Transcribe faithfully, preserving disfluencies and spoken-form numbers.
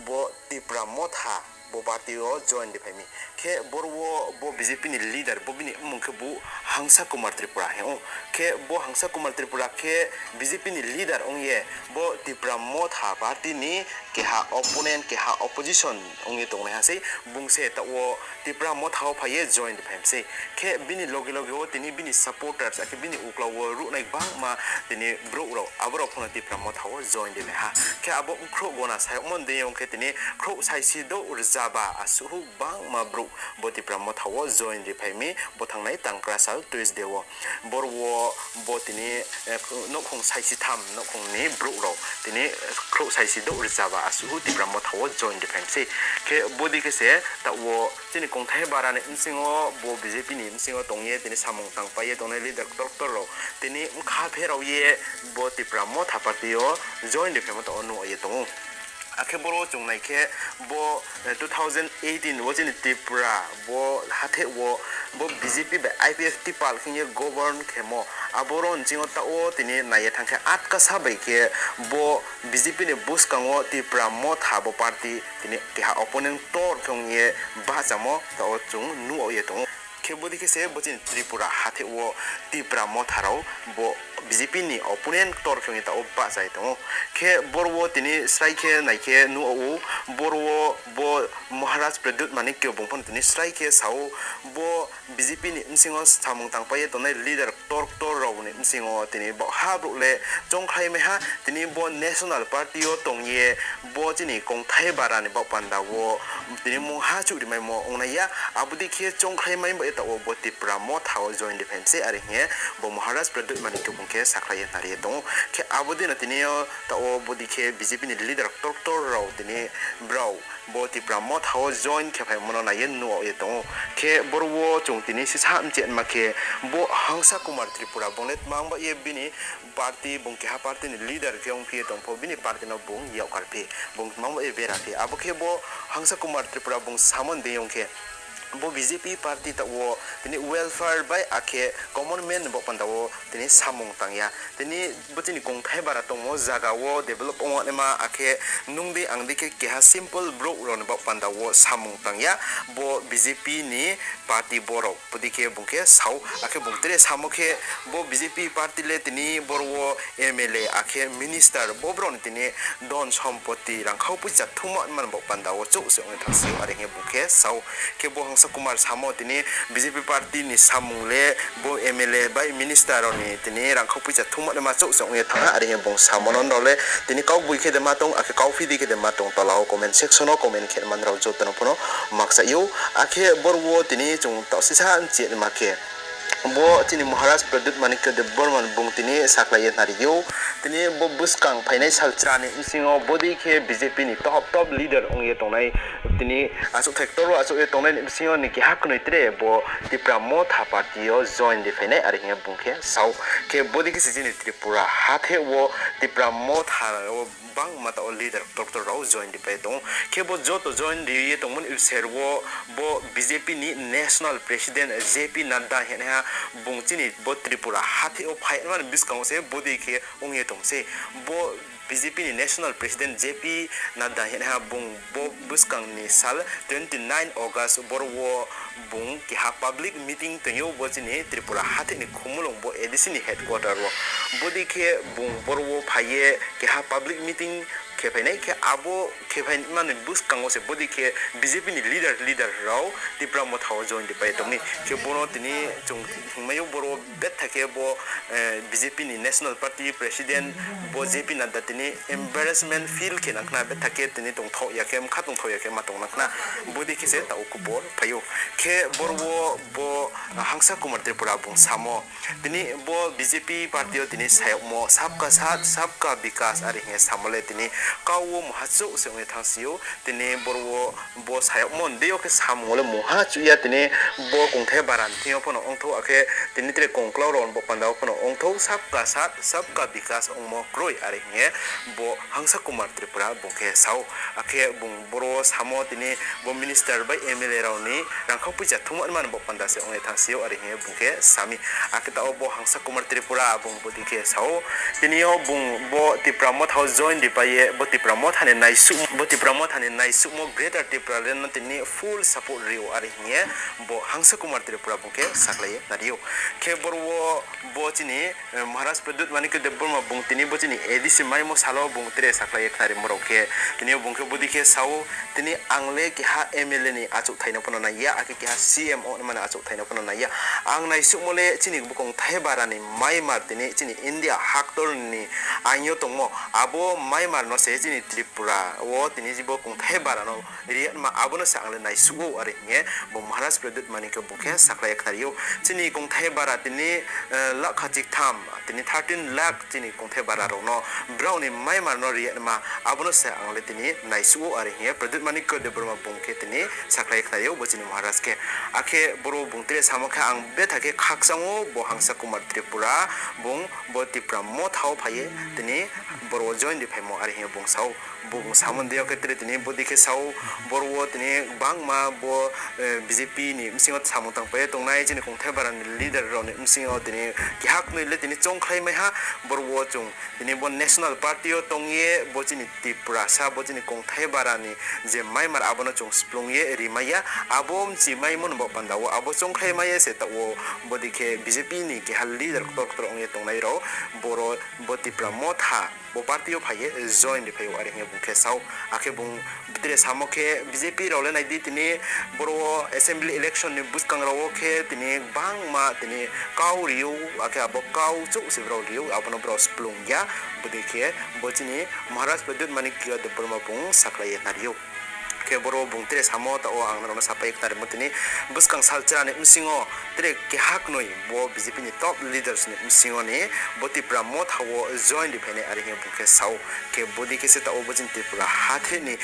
Bo Tipra Motha bo party o join de phaimi. Khe boro o bo B J P ni leader, bo bini bumung khe bo Hangsa Kumar Tripura he o. Khe bo Hangsa Kumar Tripura khe B J P ni leader wng ye bo Tipra Motha party ni keha opponent, keha opposition wng ye tongnai ha sei. Bung se ta o Tipra Motha o phai ye join de phaim sei. Khe bini loge loge o tini bini supporters, akhe bini ukla o ruknai bangma tini borok rok, abo rok phano Tipra Motha o join de phai ha. Khe abo wngkhro gona sayok mon de yong khe tini khro saisi do rwjaba asuhu bangma borok bo Tipra Motha o join de phaimi bo thangnai Tangkrasal Tuesday o. Boro o bo tini, eh, nokhong saisi tham nokhong ni borok rok tini khro saisi do rwjaba asuhu Tipra Motha o join de phaim sei. Khe bodi khe se ta o chini kongthai bara ni bswngo bo B J P ni bswngo tong ye tini samung tang pai ye tongnai leader ktor ktor rok tini bkha pherao ye bo Tipra Motha party o join de phaima ta o nuh ye tongo. Akhe boro o chwng nai khe bo, eh, two thousand eighteen o chini Tripura bo hathe o bo B J P bai I P F T pal khe ye govern khemo. Aboro nching o ta o tini nai ye thang khe atkasa bai khe bo B J P ni bwskango Tipra Motha bo party tini keha opponent tor khe wng ye bahchamo ta o chwng nuh ye tongo. Khe bodi khe se bo chini Tripura hathe o Tipra Motha rok bo B J P ni opponent ktor khe wngwi ta o bahchai tongo. Khe boro o tini srai khe nai khe nuh o, boro o bo Maharaj Pradyut Manikya bung phano tini srai khe sa o, bo B J P ni bswngo samung tang pai ye tongnai leader ktor ktor rok ni bswngo tini bo ha borok le chongkhlai mai ha, tini bo national party o tong ye bo chini kongthai bara ni bok panda o tini mungha chuh rimai mo wng nai ya. Abo dei khe chongkhlai mai bai ta o bo Tipra Motha o join de phaim se, are hing ye bo Maharaj Pradyut Manikya bung khe sakhlai ye nari ye tongo. Khe abo dei no tini o ta o bodi khe B J P ni leader ktor ktor rok tini brao bo Tipra Motha o join khe phai mano nai ye nuh ye tongo. Khe boro o chwng tini sisa mche ma khe bo Hangsa Kumar Tripura bung le twmang ba ye bini party, bung keha party ni leader khe wng phi ye tong pho, bini party no bung yakkar phi, bung twmang ba ye bera phi. Abo khe bo Hangsa Kumar Tripura bung samon de yong khe bo B J P party ta o tini welfare bai akhe common man ni bok panda o tini samung tang ya. Tini bo chini kongthai bara tongmo jaga o develop ongma akhe nung di ang di khe keha simple borok rok ni bok panda o samung tang ya. Bo B J P ni party borok. Bodi khe bung khe sao, akhe bung tere samo khe bo B J P party le tini boro o M L A akhe minister bo borok ni tini don sompoti rangkhao puisa thumma man bok panda o chouh se wngwi thang sio, are hing ye bung khe sao. Khe bo Hangsa Kumar samo tini B J P party ni samung le bo M L A bai minister rok ni tini rangkhao puisa thumma ma chouh se wngwi thang ha, are hing ye bung samo non rok le tini kok bui khe de ma tong, akhe kok phi di khe de ma tong, tola o comment section o comment khe man rok joto no phano maksa yo. Akhe boro o tini chwng ta sisa mche ma khe bo chini Maharaj Pradyut Manikya Debbarma bung tini sakhlai ye nari yo. Tini bo bwskang phainai sal chwra ni bswngo bodi khe B J P ni top top leader wng ye tongnai, tini achuk thai ktor o achuk ye tongnai ni bswngo ni keha kwnwi tre bo Tipra Motha party o join de phainai, are hing ye bung khe sao. Khe bodi khe se chini Tripura hathe o Tipra Motha o bangma ta o leader ktor ktor rok join di pai tongo. Khe bo joto join di ye tongmani ser o bo B J P ni national president J P Nadda hwnwi ha bung chini bo Tripura hathi o phai mani bwskango se bodi khe wng ye tong se. Bo B J P ni national president J P Nadda hwnwi ha bung bo bwskang ni sal twenty nine August boro o bung keha public meeting tongyo bo chini Tripura hathi ni Khumulwng bo A D C ni headquarter o. Bodi khe bung boro o phai ye keha public meeting khe phainai khe abo khe phai mani bwskango se bodi khe B J P ni leader, leader rok Tipra Motha o join di pai tongni. Khe bono tini chwng hingmai o boro betha khe bo, eh, B J P ni national party president bo J P Nadda tini embarrassment feel khe nang khna, betha khe tini tongthok ya khe, mkha tongthok ya khe ma tong nang khna. Bodi khe se ta o kubor phai o. Khe boro o bo Hangsa Kumar Tripura bung samo. Tini bo B J P party o tini sayokmo sabka saath, sabka bikas ari hinwi samole tini kau o muhachuk se wngwi thangsio. Tini boro o bo sayokmo ndeo khe samung le muha chuya, tini bo kungthe bara ni thing o phano wngthok, akhe tini tere kongklau rok bo panda o phano wngthok, sabka saath, sabka bikas wngmo kwrwi ari hinwi bo Hangsa Kumar Tripura bung khe sao. Akhe bung boro o samo tini bo minister bai M L A rok ni rangkhok puisa thumani mani bo panda se wngwi thangsio ari hinwi bung khe sami. Akhe ta o bo Hangsa Kumar Tripura bung bodi khe sao, tini o bung bo Tipra Motha o join di pai ye Bo Tipra Mothani naisuk, bo Tipra Mothani naisukmo Greater Tipraland no tini full support rio ari hinye bo Hangsa Kumar Tripura bung khe saklaiye nario. Khe borwo bo chini, eh, Maharaj Pradyut Manikya Debbarma bung tini bo chini A D C maimo salo bung tere saklaiye khnari morok khe tini bung khe budi khe sao tini ang le keha M L A ni achuk thaino phano naiya, akhe keha C M o mani achuk thaino phano naiya. Ang naisukmo le chini bukong thai bara ni maimar tini chini India haktor ni aino tongmo, abo maimar no se chini Tripura o tini jibo kongthai bara no riya ma, abono se ang le naisugo are hinge bo Maharaj Pradyut Manikya bung khe saklai khnari o. Chini kongthai bara tini, eh, lakh khachi tham, tini thirteen lakh chini kongthai bara rok no brao ni maimar no riya ma, abono se ang le tini naisugo are hinge Pradyut Manikya Debbarma bung khe tini saklai khnari o bo chini Maharaj khe. Akhe boro bung tere samo khe ang betha khe khakchang o bo Hangsa Kumar Tripura bung bo Tipra Motha o phaiye tini boro join di phaimo are hinge bung sao. Bo bung samung diyo khe tere tini budi khe sao boro o tini bangma bo, eh, B J P ni bisingo samung tang pai tongnai chini kongthai bara ni leader rok ni bisingo tini kehak nwi le tini chongkhlai mai ha boro o chung tini bo national party o tongye bo chini Tiprasa bo chini kongthai bara ni je maimar abono chung splung ye rimaya abo mchi mai mun bo panda o abo chongkhlai mai se ta o budi khe B J P ni keha leader kotor kotor ongye tongnai rok boro bo Tipra Motha bo party o phaiye join di phaio are hinge bung khe sao. Akhe bung tere samo khe B J P rok le nai di tini boro o assembly election ni bwskang rok o khe tini bangma tini kau rio, akhe abo kau chuk se boro rio abono boro splung ya. Budi khe bo chini Maharaj Pradyut Manikya Debbarma bung saklai ye nario. Khe boro bung tere samo ta o ang norokno sapai khnarimo tini bwskang salchra ni bisingo tere kehak nwi bo B J P ni top leaders ni bisingo ni bo Tipra Motha o join di phainai are hinge bung khe sao. Khe budi khe se ta o bo chini Tripura hathe ni